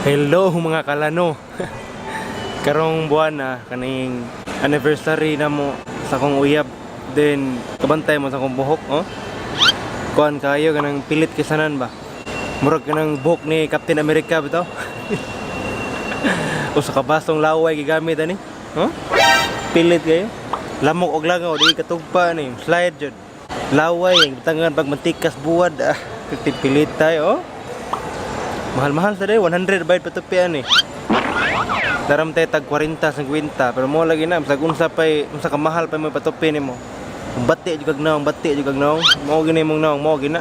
Hello, mga kalano. Karong buwan na kaning anniversary na mo sa akong uyab. Then kabantay mo sa akong buhok, oh. Kuan kayo, kanang pilit kisanan ba. Murag kanang buhok ni Captain America bitaw. O sa kabasong laway gigamit ani. Oh? Pilit kayo. Lamok og langaw di katugpa ni, slide jud. Laway tangan pag mantikas buwad ah, pilit tayo, oh. Mahal-mahal sa day, 100 bayad patupian eh. Daram tayo tag 40, 50, pero mo lagi na, bisag unsa pay, unsa ka mahal pa mo patupi nimo. Kung bati jud kag naong, bati jud kag naong, mao gini mong naong, mao gina.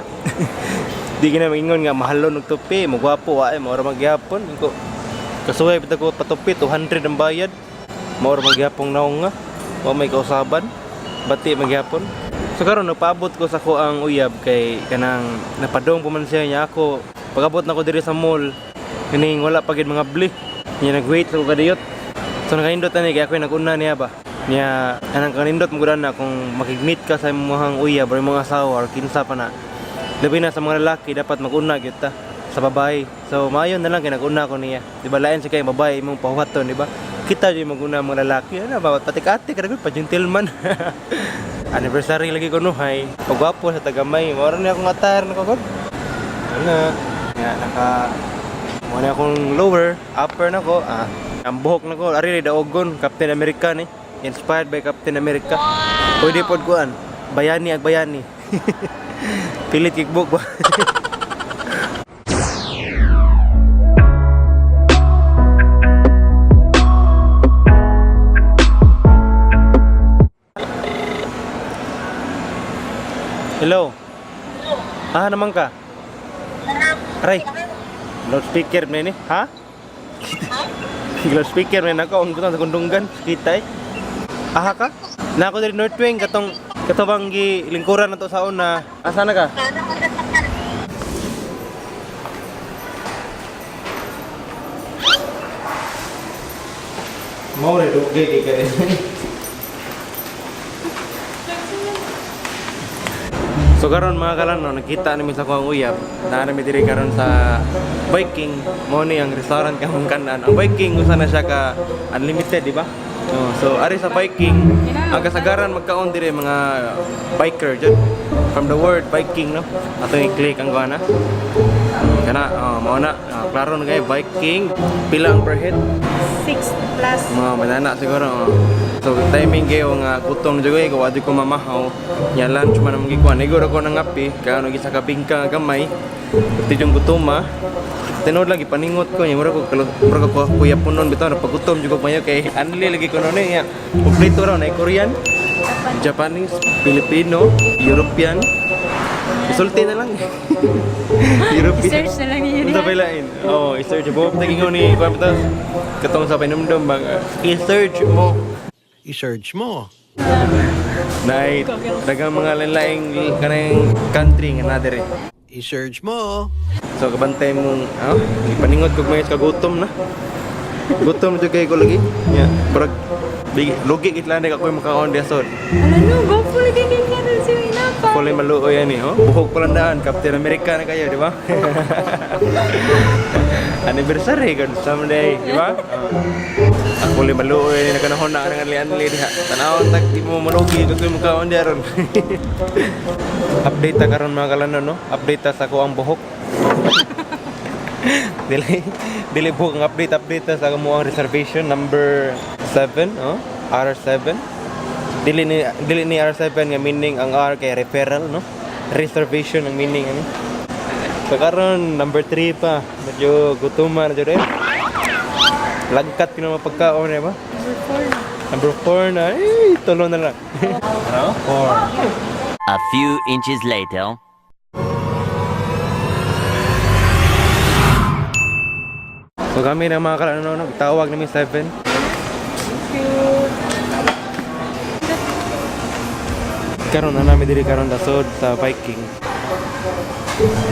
Di gina maingon nga mahalon og tupi, mo gwapo wa ay mo ra magyapon. Ko kasuway bitaw ko patupi 200 ang bayad. Mao ra magyapong naong nga. Wa may kausaban. Bati magyapon. So karon nagpaabot ko sa ko ang uyab kay kanang napadong pa man siya niya ako. Pagabot na ko diri sa mall, kining wala pa gid mga bli. Niya nag-wait sa ko kadiyot. So nakaindot ani kay ako naguna niya ba. Niya anang kanindot mo na kung makig-meet ka sa imong uyab or imong asawa or kinsa pa na. Labi na sa mga lalaki, dapat maguna gyud ta sa babae. So maayo na lang kay naguna ko niya. Di ba lain sa kay babae imong pahuwaton, di ba? Kita jud maguna mga lalaki. Ano ba patik-atik ra gud pa gentleman. Anniversary lagi ko no hay. Pagwapo sa tagamay, mao ra ni akong attire na kagod. Ano? Nga naka mo na akong lower, upper na ko. Ah, ang buhok na ko, ari daogon, Captain America ni. Inspired by Captain America. Pwede pod kuan. Bayani ag bayani. Pilit kickbook ba? Hello. Ah, naman ka? Aray. Loudspeaker na ni, ha? Loudspeaker na nako ang butang sa kundunggan. Kita eh. Aha ka? Na ako diri North Wing katong katong gi lingkuran na to sa una. Asa na ka? Mao re dugay kay kay. So karon, mga kalano, nakita namin sa kuang uyab. Naa nami diri karon sa Viking. Mao ni ang restaurant kamong kanan. Ang Viking usa na siya ka unlimited, di ba? Oh, so ari sa Viking, ang kasagaran magkaon diri mga biker jud. From the word Viking, no. Atong i-click ang kuana. Kana, oh, mao na. Ah, klaro na kayo, Viking. Pila ang per head? 6 plus. Mga manana siguro. Oh. So timing kayo nga gutom jud ko, wa jud ko mamahaw. Nya lunch man among gikuan. Niguro ko nang api kay ano gisa ka bingka nga gamay. Pati yung gutoma. Tinuod lang gipaningot ko nya mura ko mura ko kuya punon bitaw napagutom jud ko mayo kay anli lagi ko noon nya. Kompleto raw na Korean, Japanese, Filipino, European. Isulti na lang. European. I-search na lang ninyo Unsa pa lain? Oo, oh, i-search mo. Tagingon ni kuan bitaw katong sa painumdum bang i-search mo. I-search mo. Nay, daghang mga lain-laing kanang country nga naa diri. I-search mo. So kabantay mong oh, ipaningot kog mayos kagutom na. Gutom na jud kay ko lagi. Nya, barag lugi gid lang ako makaon diha sod. Ano no, gwapo lagi kay karon si Inapa. Kulay maluoy ani, oh. Buhok pa lang daan, Captain America na kayo, di ba? Anniversary kan someday, di ba? Oh. Ako kulay maluoy ni nakanahon na nga anli diha. Tanawon tag di mo malugi kag mo kaon diha ron. Update ta karon, mga kalano, no. Update ta sa ko ang buhok. Dili dili buhok ang update, update ta sa mo ang reservation number 7, oh. R7. Dili ni R7 nga meaning ang R kay referral, no. Reservation ang meaning ani. So karon number 3 pa, medyo gutuman na jud eh. Lagkat kina mga pagkaon eh ba? Number 4 na. Number 4 na, eh, tulo na lang. Ano? 4. A few inches later. So kami na mga kalano, no, tawag namin 7. Thank you. Karon na namin diri karon dasod sa Viking.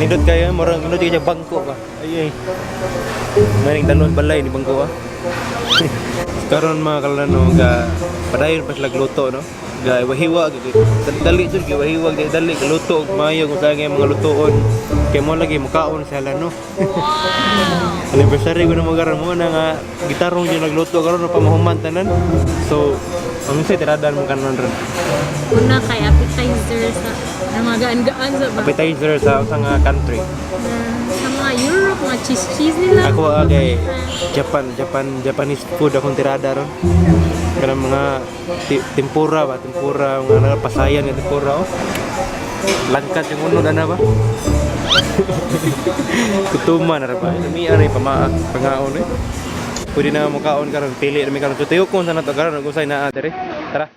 Nindot kayo, murag nindot kayo bangko ba. Ay ay. Maring dalon balay ni bangko ah. Karon, mga kalano, ga padayon pa sila gluto, no. Ga iwahiwa dali jud giwahiwag dali dali gluto og maayo kung sa mga lutoon. Kay mo lagi mukaon sa no. Anniversary ko na mo karon mo na nga gitarong jud nagluto karon pa mahuman tanan. So, ang unsay tiradan mo kanon ron? Una kay appetizer sa ang mga gaan-gaan sa ba? Appetizer sa usa nga country. Sa mga Europe, mga cheese-cheese nila. Ako kay Japan, Japan, Japanese food akong tirada ron. Kanang mga tempura ba, tempura, mga pasayan nga tempura oh. Langkat yung unod ana ba? Kutuman na ra ba? Mi ana pamaak pangaon eh. Pwede na mukaon karon, pili na mi karon. So tuyo ko sa nato karon ug usay naa diri. Tara.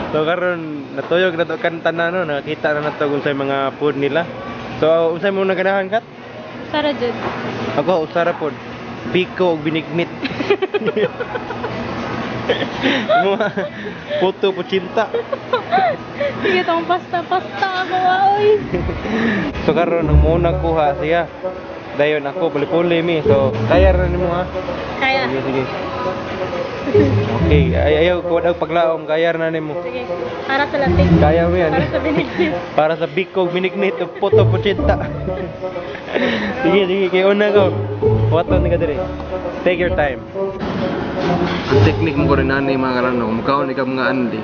So karon natuyog na to kanta na no, nakita na nato kung sa mga food nila. So unsay mo naganahan kat? Sara jud. Ako usara pod. Biko og binignit. Mga puto po cinta. Sige tong pasta-pasta ako oy. So karon ang muna kuha siya. Dayon ako puli-puli mi. So kaya ra nimo ha. Kaya. Sige sige. Okay, ay ayaw ko daw paglaom kaya ra na nimo. Sige. Para sa latik. Kaya mo yan. Para sa binignit. Para sa biko og binignit ug puto po cinta. Sige sige kay una ko. Waton ni ka diri. Take your time. Ang teknik mo ko rin ani mga karano, mukaon ikaw mga andi.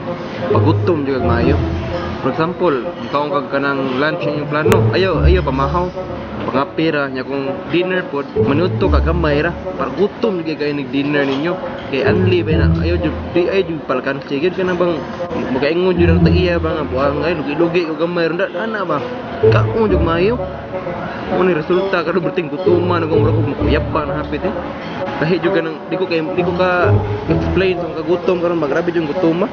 Pagutom jud kag maayo. For example, mukaon kag kanang lunch inyong plano, ayaw ayaw pamahaw. Pangapira nya kung dinner pod, manuto ka gamay ra. Para gutom jud kay nig dinner ninyo. Kay anli ba na ayaw jud di ayaw jud palkansi gyud kanang bang makaingon jud ang tag-iya ba nga buang ay lugi-lugi ko gamay ra ana ba. Kaon jud maayo. Mo ni resulta karon berting gutuman ug murag og makuyap pa na hapit eh. Kahit jud kanang di ko kay di ko ka explain sa kagutom karon ba grabe jud gutom ah.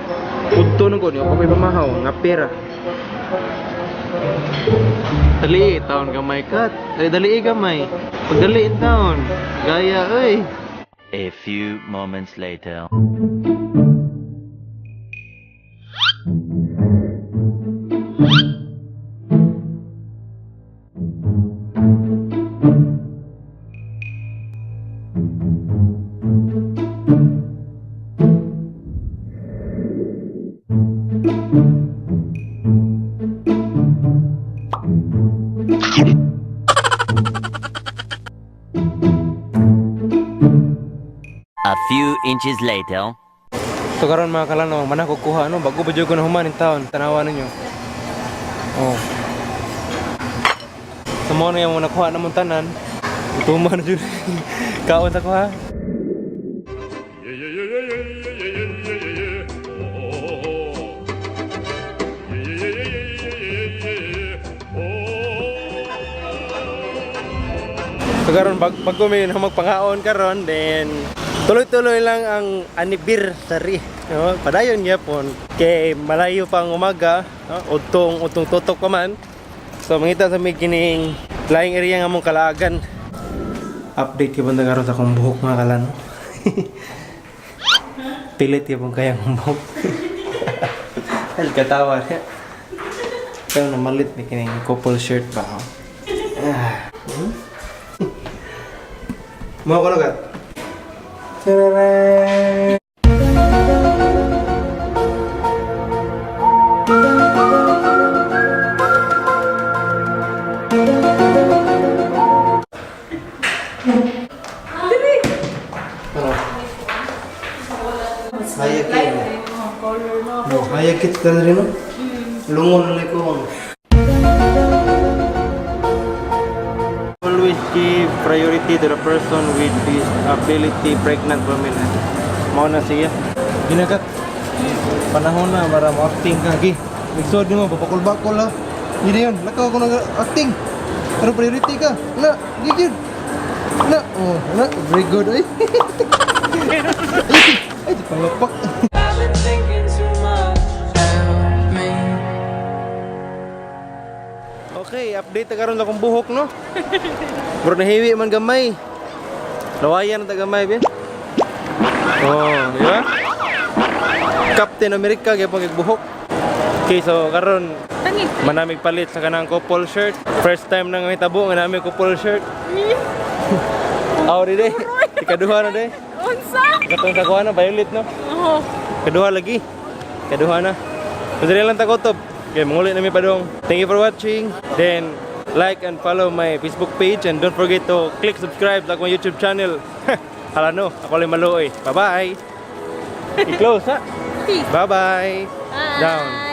Udto nang ko niyo pa ko'y pamahaw nga pera. Dali taon gamay kat. Dali dali gamay. Pagdali taon. Gaya oy. A few moments later. A few inches later. So karon mga kalano, manah ko kuha no, bago pa jud ko na human in taon. Tanawa ninyo. Oh. So mo na yung mga nakuha namon tanan. Gutuman na jud. Kaon sa kuha. So karon bago may magpangaon karon then tuloy-tuloy lang ang anniversary. No? Padayon gyapon kay malayo pa ang umaga, no? Udtong udtong tutok pa man. So mangita sa may kining laing area nga mong kalaagan. Update kay banda karon sa akong buhok mga kalano. Pilit gyapon kaya ang buhok. Al katawa niya. Pero namalit ni kining couple shirt ba oh. Ah. Mau ko lugar? Tararay! Ano? Hayag Color no. No, hayag kit ka rin no? Lungon na ko. Always give priority to the person with disability pregnant women. Mao na siya. Ginakat. Panahon na para mo-acting ka. Gi. Igsod nimo babakol-bakol ha. Hindi yun. Lakaw ko nag-acting. Pero priority ka. Na, gigid. Na, oh, na, very good oy. Ay, di pangapak. Okay, update na karon akong buhok, no? Bro, nahiwi man gamay. Lawayan na ta gamay, be. Oh, di ba? Captain America gyapon kay buhok. Okay, so karon Tangig. manamig palit sa kanang couple shirt. First time nang mahitabo nga nami couple shirt. Aw, di day. Ikaduha na day. Unsa? Katong sa kuha na, violet, no? Oh. Kaduha lagi. Kaduha na. Madali lang tagotob. Okay, manguli na mi padong. Thank you for watching. Then, like and follow my Facebook page and don't forget to click subscribe sa akong YouTube channel. Hala no, ako lang maluoy. Bye-bye. I-close ha. Peace. Bye-bye. Bye. Down.